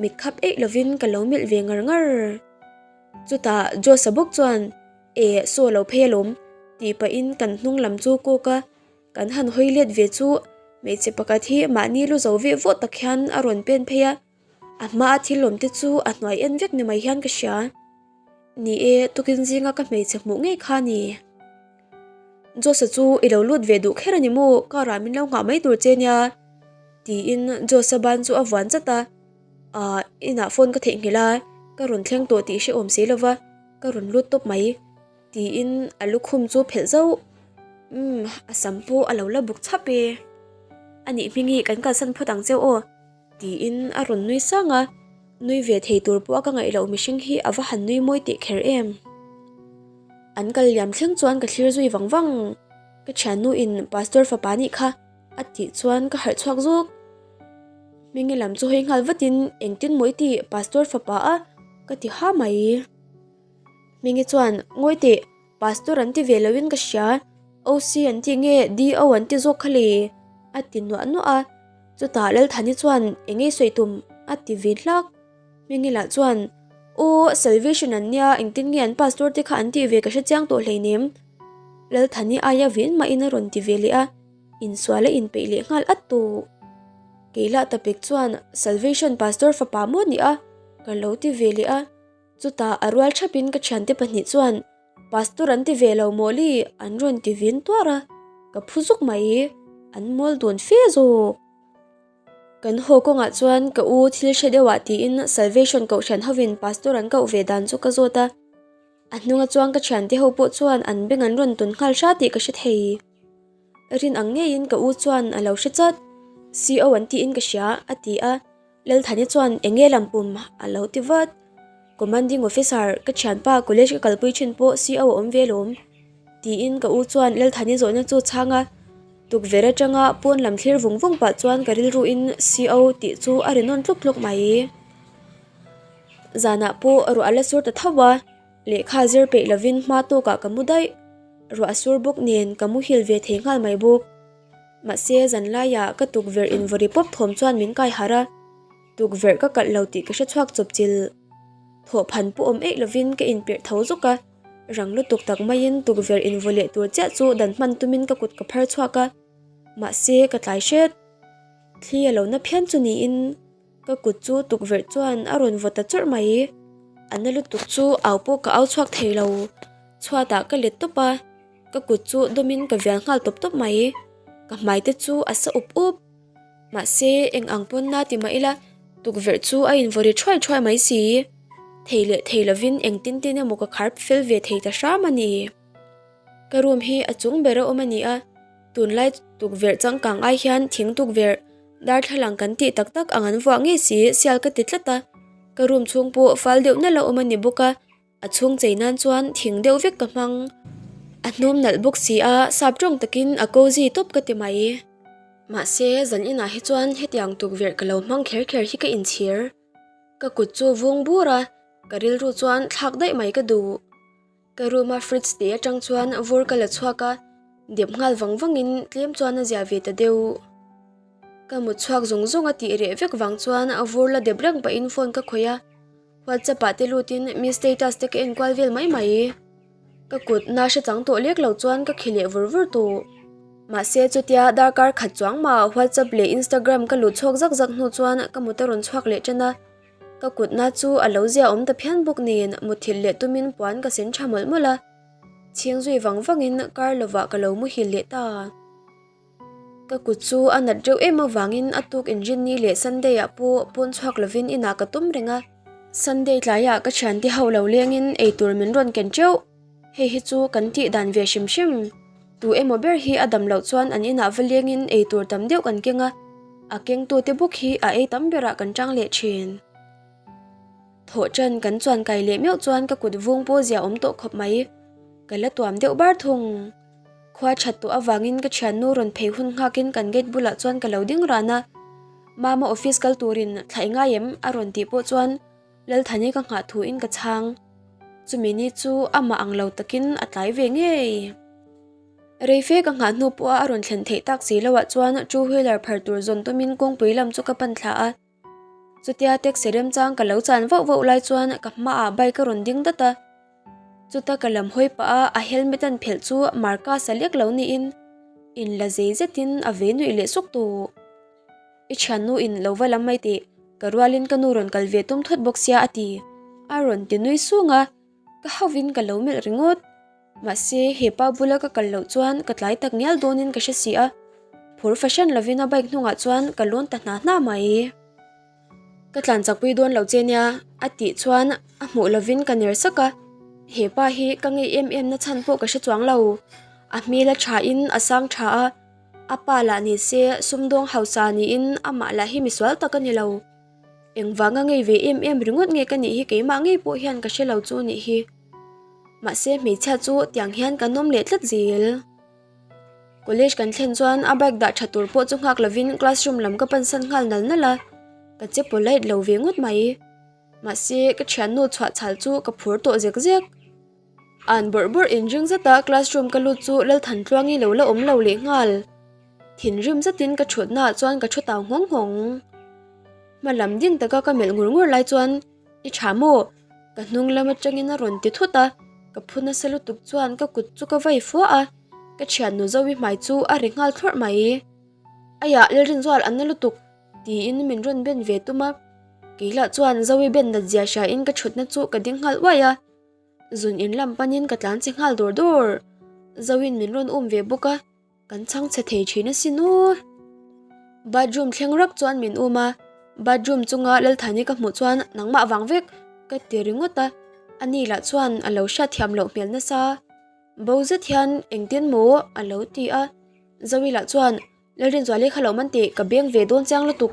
mit khap eih lovin ka lo melh ve ngar ngar. Chutah Josa bawk chuan E, saw lo phei alawm, tih pahin kan hnung lam chu kawk a, kan han hawi let ve chu hmeichhe pakhat hi mahni lu zo veh vawh tak hian a rawn pen phei a, a hmaa thil awm te chu a hnuai en vek ni mai hian ka hria. Ni e, tukin zinga ka hmeichhe hmuh ngei kha a ni. Josa chu i lo lut ve duh kher a ni maw, car ah min lo nghah mai tur che nia, tiin Josa ban chu a vuan zat a, Ahh, inah phone ka theihnghilh a, ka rawn thleng tawh tih hrehawm si lova, Ka rawn lut tawp mai, tiin a lukhum chu phelh zauh. Umm, a sam pawh a lo la buk chhap e. A nih hming hi kan kalsan phawt ang cheu aw, tiin a rawn nui sang a. Nui ve thei tur pawh a ka ngaih loh mihring hi a va han nui mawi teh kher em. An kal liam thleng chuan ka thlir zui vang vang. Ka thiannu in Pastor fapa nih kha a tih chuan ka harh chhuak zawk. Hmingi lam chu hawi nghal vatin engtin maw i tih Pastor fapa a ka ti ha mai. Hmingi chuan ngawi teh Pastor an ti ve loin ka hria OC an tih nge DO an ti zawk kha le a ti nuah nuah a. Chutah Lalthani chuan eng nge sawi tum a ti ve hlak. Hmingi lah chuan Aw Salvation an nia engtin nge an Pastor te kha an tih ve ka hre chiang tawh hleinem Lalthani aia vin mahin a rawn ti ve leh a. Insual a inpeih leh nghal at tawh. Keilah tapek chuan Salvation Pastor fapa maw ni a? Ka lo ti ve leh a. Chutah a rual thapin ka thiante pahnih chuan Pastor an ti ve lo maw li? An rawn ti vin tuar a. Ka phu zuk mai. An mual dawn fe zawk. Kan haw kawngah chuan ka u thil hre deuhah tiin Salvation kohhran hovin Pastor an koh ve dan chu ka zawt a. A hnunga chuan ka thiante ho pawh chuan an beng an rawn tun nghal hra tih ka hre thei. Rin ang ngeiin ka u chuan a lo hre chat. CO an tiin ka hria, a ti a. Lalthani chuan eng nge lam pum a lo ti vat. Commanding officer, ka thianpa college ka kalpui thin pawh CO a awm ve alawm, tiin ka u chuan Lalthani zawhna chu chhang a. Tukverh atanga pawn lam thlir vung vung pah chuan ka rilruin CO tih chu a ri nawn tluk tluk mai. Zanah pawh ruah a la sur ta tho a. Lehkha zir peih lovin hma tawkah ka mu daih. Ruah sur bawk nen ka muhil ve thei nghal mai bawk. Mahse zan laiah ka tukverh invawri pawp thawm chuan min kai harh a. Tukverh ka kalh lo tih ka hre chhuak chawp chil. Thawhphan pawh awm eih lovin ka inpirh tho zuk a. Rang lutuk tak maiin tukverh invaw leh tur chiah chu dan hman tumin ka kut ka phar chhuak a. Mahse ka tlai hret. Thli a lo na phian chu niin. Ka kut chu tukverh chuan a rawn vaw ta chawrh mai. A na lutuk chu au pawh ka au chhuak thei lo. Chhuatah ka let tawp a, ka kut chu dawmin ka vial nghal tawp tawp mai. Ka hmai te chu a sa up up. Mahse, eng ang pawn na ti mah ila, tukverh chu a invaw ri thuai thuai mai si. Thei leh thei lovin engtin tin emaw ka khar fel ve thei ta hram a ni. Ka room hi a chung ber a awm a ni a, tunlai tukverh changkang ai hian thing tukverh darthlalang kan tih tak tak ang an vuah ngei si sial ka ti tlat a, ka room chhung pawh fal deuh nalh a awm a ni bawk a, a chhung chei nan chuan thing deuh vek ka hmang. A hnum nalh bawk si a, sap tawng takin a cozy tawp ka ti mai. Mahse, zan inah hi chuan hetiang tukverh ka lo hmang kher kher hi ka inchhir. Ka kut chu vung bur a, ka rilru chuan thlak daih mai ka duh. Ka room a fridge tih atang chuan vur ka la chhuak a, dep nghal vang vang in tlem chuan a zia ve ta deuh. Ka mut chhuak zawng zawng a tih reh vek vang chuan vur la dep reng pahin phone ka khawih a, whatsapp ah te lut in mi status te ka en kual vel mai mai. Ka kut na hre chang tawh lek lo chuan ka khi leh vur vur tawh. Mahse chutia darkar khat chuang mah whatsapp leh instagram ka lut chhuak zak zak hnu chuan ka mut a rawn chhuak leh tan a. Ka kutna chu a lo zia awm ta phian bawk nen muthilh leh tumin puan ka sen tha mawlh mawlh a, chhing zui vang vangin kar lovah ka lo muhil leh ta. Ka kut chu a nat reuh em avangin a tuk inrinni leh Sunday ah pawh pawn chhuak lovin inah ka tum reng a. Sunday tlaiah ka thiante ho lo lengin eitur min rawn ken teuh. Hei hi chu kan tih dan ve hrim hrim. Tu emaw ber hi a dam loh chuan an inah va lengin ei tur tam deuh kan keng a, a kengtute bawk hi a ei tam berah kan tang leh thin. Thawh ṭan kan chuan kai leh meuh chuan ka kut vung pawh zia awm tawh khawp mai. Ka la tuam deuh bar thung. Khua ṭhat tawh avangin ka ṭhiannu rawn phei hun nghakin kan gate bulah chuan ka lo ding ran a. Mama office kal turin thla i ngai em? a rawn tih pawh chuan Lalthani ka nghah thu in ka chhang. Chumi ni chu amah ang lo takin a tlai ve ngei. Reife ka nghah hnu pawha a rawn thlen theih tak si loah chuan two wheeler phar tur zawn tumin kawngpui lam chu ka pan thla a. Chutia taxi remchang ka lo chan vauh vauh lai chuan ka hmaah bike a rawn ding dat a. Chuta ka lam hawi pah a a helmet an phelh chu Marcus a lek lo niin inla zei zetin a ve nuih leh suk tawh. I thiannu in lo va lam mai teh, ka rualin ka nu rawn kal ve tum thut bawk sia a ti. A rawn ti nui sung a, ka hauhin ka lo melh ringawt. Mahse, he pa bula ka kal loh chuan ka tlai tak ngial dawnin ka hre si a, phur fahran lovin a bike hnungah chuan ka lawn ta hna hna mai. Ka tlan chakpui dawn lo che nia, a tih chuan a hmuh lovin ka ner sak a. He pa hi ka ngei em em na chhan pawh ka hre chuang lo. A hmel a thain a sang tha a. A pa lah ni se sumdawng hausa niin amah lah hi misual tak a ni lo. Engvanga ngei ve em em ringawt nge ka nih hi keimah ngei pawh hian ka hre lo chu nih hi. Mahse hmeichhia chu tiang hian kan awm leh tlat zel. College kan thlen chuan a bike dah tha tur pawh chu nghak lovin classroom lam ka pansan nghal nal nal a, ka che polite lo ve ngawt mai. Mahse ka thiannu chhuah chhal chu ka phur tawh zek zek. An bawrh bawrh inring zata classroom ka lut chu Lalthantluangi lo la awm lo leh nghal. Thinrim zetin ka thutnaah chuan ka thu tau nghawng nghawng. Hma lam ding taka ka melh ngur ngur lai chuan I tha maw? Ka hnung lam atangin a rawn ti thut a, ka phu nasa lutuk chuan ka kut chu ka vai fua a, ka thiannu Zoe hmai chu a ri nghal thlawrh mai. Aiah Lalrinzual an na lutuk tiin min rawn ben ve tum a, kei lah chuan Zoe ben nat zia hriain ka thutna chu ka ding nghal uaih a. Zun in lam panin ka tlan che nghal dawr dawr. Zoin min rawn um ve bawk a, kan chhang chhe thei thin asin u. Bathroom thleng rak chuan min um a, bathroom chunga Lalthani ka hmuh chuan nangmah vang vek ka ti ringawt a, ani lah chuan a lo hriatthiam loh hmel nasa. Bo zet hian engtin maw a lo ti a, Zoe lah chuan Lalrinzuali kha lo man teh ka beng ve dawn chiang lutuk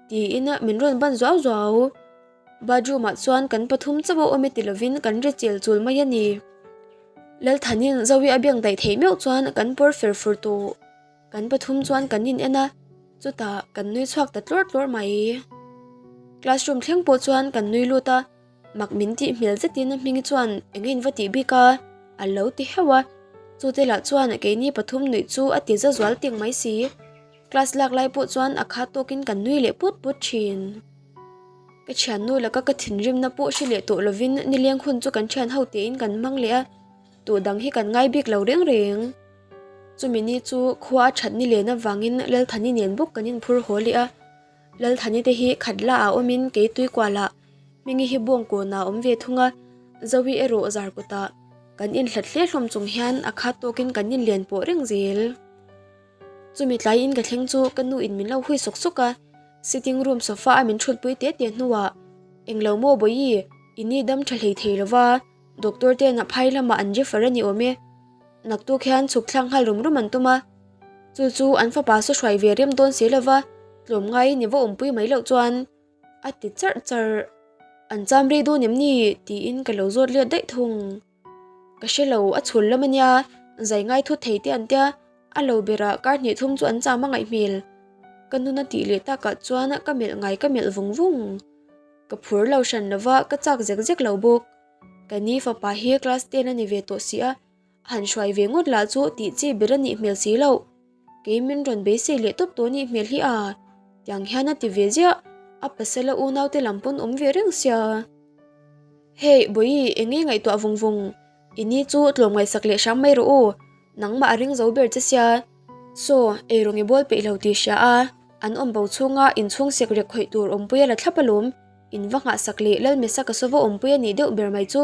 tiin min rawn ban zuau zuau. Bathroom ah chuan kan pathum chauh a awm e ti lovin kan ri chel chul mai a ni. Lalthanin Zoe a beng daih theih meuh chuan kan pawr fer fur tawh. Kan pathum chuan kan in en a, chutah kan nui chhuak ta tlawr tlawr mai. Classroom thleng pawh chuan kan nui lut a. Mak min tih hmel zetin Hmingi chuan eng in va tih bik a? A lo ti heuh a, chute lah chuan keini pathum nuih chu a ti za zual ting mai si. Class lak lai pawh chuan a khat tawkin kan nui leh put put thin. Ka thiannu laka ka thinrimna pawh hre leh tawh lovin nileng hun chu kan thian ho tein kan hmang leh a, tuh dang hi kan ngai bik lo reng reng. Chumi ni chu khua a that ni len avangin Lalthani nen bawk kan inphur haw leh a. Lalthani te hi khat la ah awmin kei tuikual ah Hmingi hi bawngkawn ah awm ve thung a, Zoe erawh zar kut ah kan inhlat hle hlawm chung hian a khat tawkin kan inlen pawh reng zel. Chumi tlai in ka thleng chu ka nu in min lo hui sawk sawk a, sitting room sofa a min thutpui te te hnuah, Englo maw Bawihi, i ni dam tha hlei thei lova, doctor ten a phai lamah an refer a ni awm e. Naktuk hian chhuk thlak nghal rum rum an tum a, chu chu an fapa saw hruai ve rem dawn si lova, tlawm ngaiin i va awmpui mai loh chuan a ti charh charh. An cham rei dawn em ni? tiin ka lo zawt let daih thung. Ka hre lo, a chhul lam a nia, zai ngai thut thei te an tia, a lo berah kar hnih thum chu an cham a ngaih hmel. Ka nun a tih leh takah chuan ka melh ngai ka melh vung vung. Ka phur lo hran lova, ka chak zek zek lo bawk. Ka ni fapa hi class ten a ni ve tawh si a, han hruai ve ngawt lah chu tih chi ber a nih hmel si loh. Kei min rawn beisei leh tawp tawh nih hmel hi a, tiang hian a ti ve ziah, a pasal a unaute lam pawn awm ve reng sia. Hey Bawihi eng nge ngaihtuah vung vung, i ni chu tlawm ngaihsak leh hram mai rawh u, nangmah a ring zo ber che sia. Saw, eirawng i bawl peih lo tih hria a, an awm bo chhunga inchhung sek rek khawih tur awmpui a la thlap alawm. In va nghahsak leh Lal Mesa ka saw va awmpui a nih deuh ber mai chu.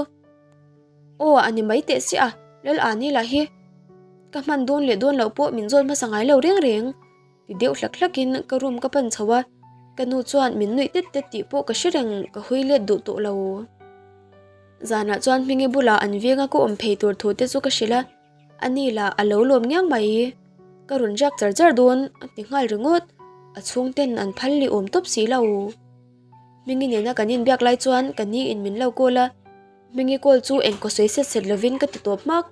Aw, a ni mai teh chiah a, Lal Ani lah hi ka hman dawn leh dawn loh pawh min zawn hmasa ngai lo reng reng. Ti deuh hlak hlakin ka room ka pan chho a, ka nu chuan min nuih tet tet tih pawh ka hre reng, ka hui let duh tawh lo. Zanah chuan Hmingi bulah an venga ka awm phei tur thu te chu ka hrilh a, A ni lah a lo lawm ngiang mai. Ka rawn riak char char dawn a ti nghal ringawt. A chhungten an phal leh awm tawp si lo. Hmingi nena kan inbiak lai chuan ka ni in min lo call a. Hmingi call chu engkaw sawi set set lovin ka ti tawp hmak.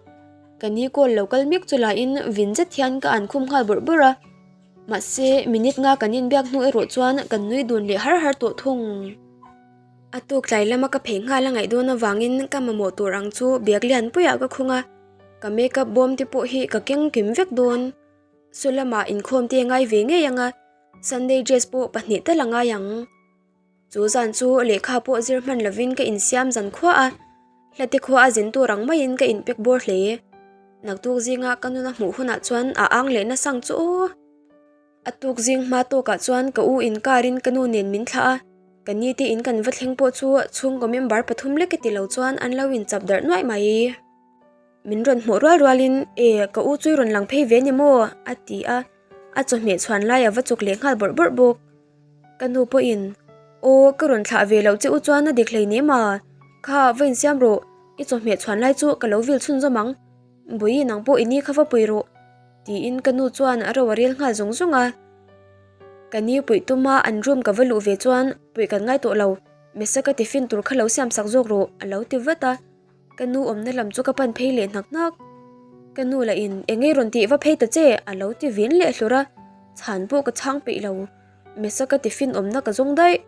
Ka ni call lo kal mek chu lahin vin zet hian ka an khum nghal bawrh bawrh a. Mahse minute nga kan inbiak hnu erawh chuan kan nui dun leh har har tawh thung. A tuk tlai lama ka phei nghal a ngaih dawn avangin ka mamawh tur ang chu bag lian puiah ka khung a, ka makeup bawm te pawh hi ka keng kim vek dawn. Saw lamah inkhawm te ngai ve ngei ang a, Sunday dress pawh pahnih tal a ngai ang. Chu zan chu lehkha pawh zir hman lovin ka insiam zan khua a, hlate khua a zin tur ang maiin ka inpek bawr hle. Naktuk zinga ka nuna hmuh hunah chuan a ang leh nasang chu aw. A tuk zing hma tawkah chuan ka u in car in ka nu nen min thlah a, ka ni te in kan va thleng pawh chu chhungkaw member pathum lek e ti lo chuan an lo in chap darh nuaih mai. Min rawn hmuh rual rual in e ka u chu i rawn lang phei ve ni maw? a ti a, a chawhmeh chhuan lai a va chawk leh nghal bawrh bawrh bawk. Ka nu pawh in aw ka rawn thlah ve loh che u chuan a dik hlei nem a, kha va insiam rawh, i chawhmeh chhuan lai chu ka lo vil chhunzawm ang, Bawihi nang pawh i ni kha va pui rawh. Tiin ka nu chuan a ro a rel nghal zung zung a. Ka ni puih tuma an room ka va luh ve chuan puih kan ngai tawh lo, Mesaka tiffin tur kha lo siam sak zawk rawh a lo ti vat a. Ka nu awmna lam chu ka pan phei leh hnak hnak. Ka nu lah in eng nge rawn tih va phei ta che a lo ti vin leh hlur a, chhan pawh ka chhang peih lo. Mesaka tiffin awmna ka zawng daih.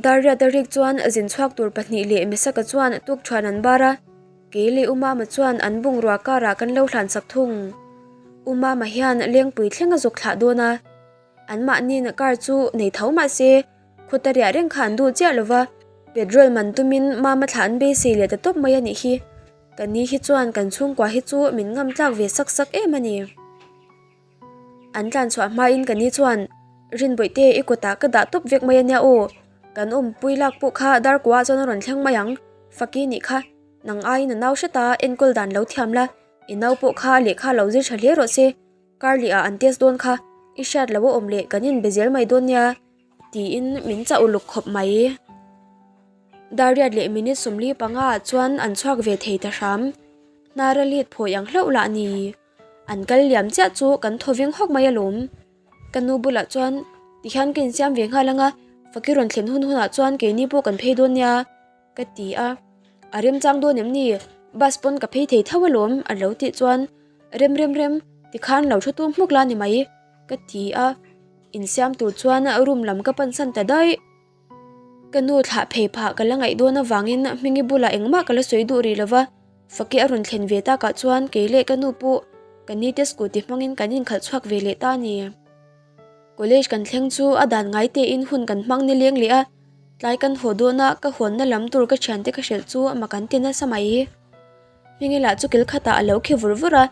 Darriat a rik chuan zin chhuak tur pahnih leh Mesaka chuan tukṭhuan an bar a. Kei leh U Mama chuan an bungrua karah kan lo hlan sak thung. U Mama hian lengpui thleng a zawk thlah dawn a. Anmahniin car chu nei tho mah se, khuta riah reng kha an duh chiah lo va. Petrol man tumin Mama thlah an beisei leh ta tawp mai a nih hi. Ka ni hi chuan kan chhungkua hi chu min ngam tlak ve sak sak em a ni. An tlan chhuah hmain ka ni chuan, Rinbawihte i kutah ka dah tawp vek mai a nia aw. Kan awmpui lak pawh kha darkuah chuan a rawn thleng mai ang. Faki nih kha. Nang aiin a nau hret a, enkawl dan lo thiam la, i nau pawh kha lehkha lo zir tha hle rawh se, Carly ah an test dawn kha, i hriat lo a awm leh kan inbe zel mai dawn nia, tiin min chah uluk khawp mai. Dariat leh minute 45 ah chuan an chhuak ve thei ta hram, hnara lit phawi ang hlauh lah ni. An kal liam chiah chu kan thaw veng hawk mai alawm. Ka nu bulah chuan tihian ka insiam ve nghal ang a, Fakir rawn thlen hun hunah chuan keini pawh kan phei dawn nia. Ka ti a, a remchang dawn em ni? Bus pawn ka phei thei tho alawm a lo tih chuan rem rem rem tikhan lo thu tum hmuk la ni mai ka ti a, insiam tur chuan room lam ka pan san ta daih. Ka nu thlah phei phah ka la ngaih dawn avangin Hmingi bulah engmah ka la sawi duh rih lova, Faki a rawn thlen ve takah chuan kei leh ka nu pawh ka nite scooty hmangin kan inkhalh chhuak ve leh ta a ni. College kan thleng chu a dan ngai tein hun kan hmang nileng leh a, Tlai kan haw dawn a, ka hawnna lam tur ka thiante ka hrilh chu mak an ti nasa mai. Hmingi lah chu kil khatah a lo khi vur vur a,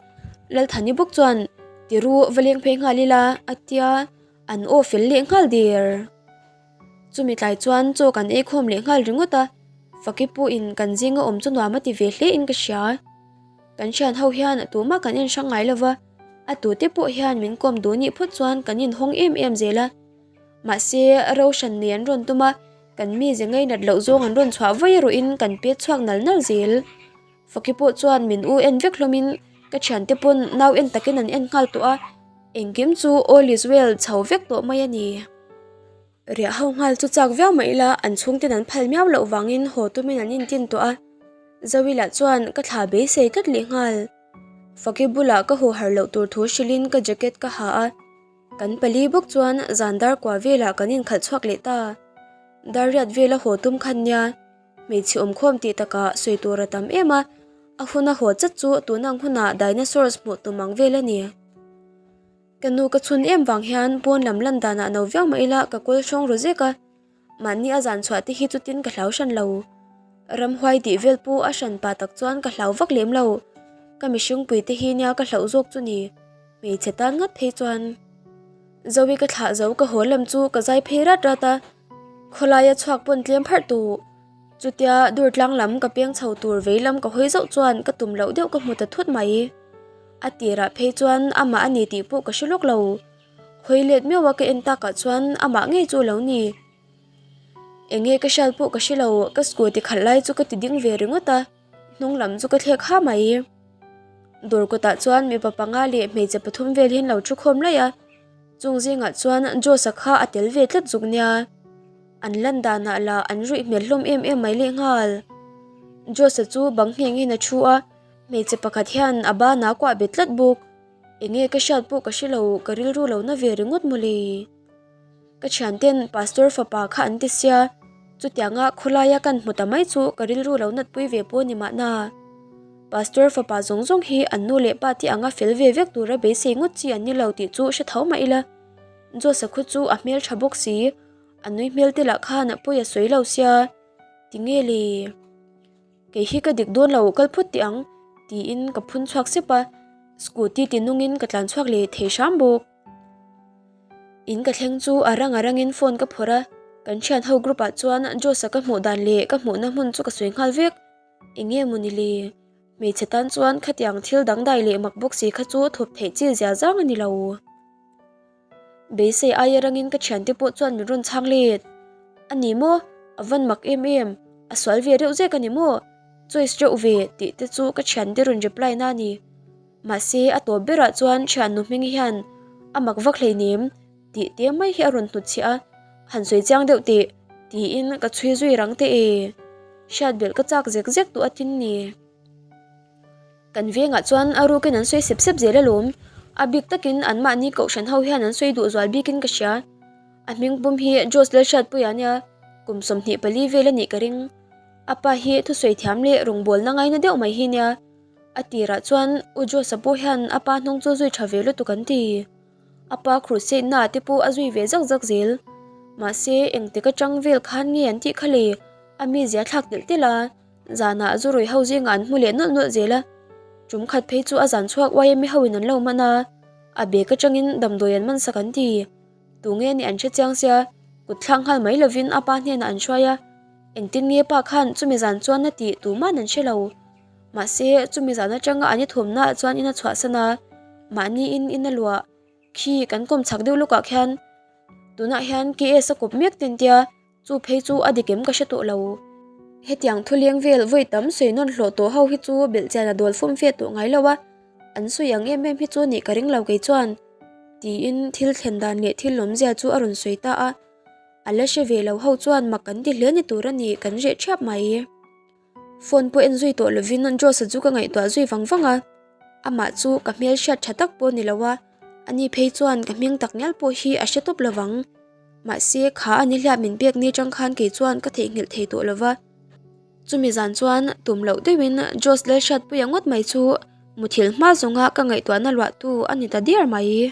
Lalthani bawk chuan Tiru va leng phei nghal ila a tia, an aw fel leh nghal der. Chumi tlai chuan chaw kan ei khawm leh nghal ringawt a, Faki pawhin kan zinga awm chu nuam a ti ve hle in ka hria. Kan thian ho hian tumah kan en hrang ngai lova. A tute pawh hian min kawm duh nih phawt chuan kan inhawng em em zel a. Mahse, ro hran nei an rawn tum a, kan mize ngainat loh zawng an rawn chhuah vawi erawhin kan pet chhuak nal nal zel. Faki pawh chuan min u en vek hlawmin ka thiante pawn nau en takin an en nghal tawh a, engkim chu all is well chho vek tawh mai a ni. Riah ho nghal chu chak viau mah ila an chhungten an phal miau loh vangin haw tumin an intin tawh a, Zawila chuan ka thla beisei tlat leh nghal. Faki bulah ka haw har loh tur thu hrilhin ka jacket ka ha a, kan pali bawk chuan zan dar kua velah kan inkhalh chhuak leh ta. Dar riat vela haw tum khan nia, hmeichhe awmkhawm tih takah sawi tur a tam em a, a hun a haw chat chu tun ang hunah dinosaurs hmuh tum ang vel a ni. Ka nu ka chhun em vang hian pawn lam lan danah no viau mah ila ka kawl hrawng ru zek a, mahni a zan chhuah te hi chutin ka hlau hran lo. Ramhuai tih vel pawh a hran pah tak chuan ka hlau vak lem lo, ka mihringpui te hi nia ka hlauh zawk chu ni, hmeichhe tan ngat phei chuan. Zoe ka thlah zo ka haw lam chu ka zai phei rat rat a, khawlaia chhuak pawn tlem pharh tawh. Chutia dur tlang lam ka peng chho tur vei lam ka hawi zauh chuan ka tum loh deuh ka hmu ta thut mai. A tirah phei chuan amah a ni tih pawh ka hre lawk lo. Hawi let meuh a ka en takah chuan amah ngei chu a lo ni. Eng nge ka hriat pawh ka hre lo, ka scooty khalh lai chu ka ti ding ve ringawt a, hnung lam chu ka thlek ha mai. Dawr kawtah chuan mipa panga leh hmeichhe pathum vel hian lo thu khawm laih a, chung zingah chuan Josh-a kha a tel ve tlat zuk nia. An lan danah lah an ruih hmel hlawm em em mai leh nghal. Josh-a chu bang nghengin a thu a, hmeichhe pakhat hian a banah a kuah bet tlat bawk. Enge ka hriat pawh ka hre lo, ka rilru lo na ve ringawt mawle. Ka thianten pastor fapa kha an ti sia, chutianga khawlaia kan hmu ta mai chu ka rilru lo natpui ve pawh ni mahna. Pastor fapa zawng zawng hi an nu leh pa te anga fel ve vek tura beisei ngawt chi an ni lo tih chu hre tho mah ila. Josh-a khu chu a hmeltha bawk si. A nui hmel te lah khan pawi a sawi lo sia, tinge le? Kei hi ka dik dawn lo kal phut teh ang tiin ka phun chhuak sep a, scooty ti nungin ka tlan chhuak leh thei hram bawk. In ka thleng chu a rang a rangin phone ka phawrh a, kan thian ho group ah chuan Josh-a ka hmuh dan leh ka hmuhna hmun chu ka sawi nghal vek. Enge maw ni le? Hmeichhe tan chuan khatiang thil dangdai leh mak bawk si kha chu thawp theih chi zia zang a ni lo. Beisei aia rangin ka thiante pawh chuan min rawn chhang let. A ni maw? A van mak em em. A sual ve reuh zek a ni maw? Choice reuh ve tih te chu ka thiante rawn reply na a ni. Mahse a tawp berah chuan thiannu hming hian a mak vak hleinem tih te mai hi a rawn hnutchhiah a, han sawi chiang deuh teh tiin ka chhui zui rang teh e. Hriat belh ka chak zek zek duh a tin ni. Kan vengah chuan a rukin an sawi sep sep zel alawm. A bik takin anmahni kohhran ho hian an sawi duh zual bikin ka hria. A hming pum hi Josh Lalhriatpuia nia, kum 24 vel a nih ka ring. A pa hi thusawi thiam leh rawngbawlna ngaina deuh mai hi nia. A tirah chuan U Josh-a pawh hian a pa hnung chu zui tha ve lutuk an ti. A pa crusade na te pawh a zui ve zak zak zel. Mahse engtik atang vel khan nge an tih kha le, a mizia thlak telh telh a. Zanah zu ruih ho zingah an hmu leh nawlh nawlh zel a, tum khat phei chu a zan chhuak YMA ho in an lo man a, a bag atangin damdawi an man sak an ti. Tunge nih an hre chiang sia, kut thlak nghal mai lovin a pa hnenah an hruai a, engtin nge pa khan chumi zan chuan a tih tuman an hre lo. Mahse, chumi zan atanga an i thawmnaah chuan in a chhuahsan a, mahni in in a luah. Khi kan kawm chhak deuh lawkah khian tunah hian KS a kawp mek ten tia, Chu phei chu a dik em ka hre tawh lo. Hetiang thuleng vel vawi tam sawi nawn hlawh tawh ho hi chu belhchian a dawl fum fe tawh ngai lo a, an sawi ang em em hi chu nih ka ring lo kei chuan. Tiin thil thlen dan leh thil lawmzia chu a rawn sawi ta a. A la hre ve lo ho chuan mak kan ti hle ni tur a ni kan reh ṭhiap mai. Phone pawh en zui tawh lovin Josh-a chu ka ngaihtuah zui vang vang a, amah chu ka hmel hriat tha tak pawh ni lo a, ani phei chuan ka hming tak ngial pawh hi a hre tawp lo vang. Mahse kha a nihliap min pek ni tang khan kei chuan ka theihnghilh thei tawh lo va. Chumi zan chuan tum loh deuhin Josh Lalhriatpuia ngawt mai chu muthilh hma zawnga ka ngaihtuahna luahtu a ni ta diar mai.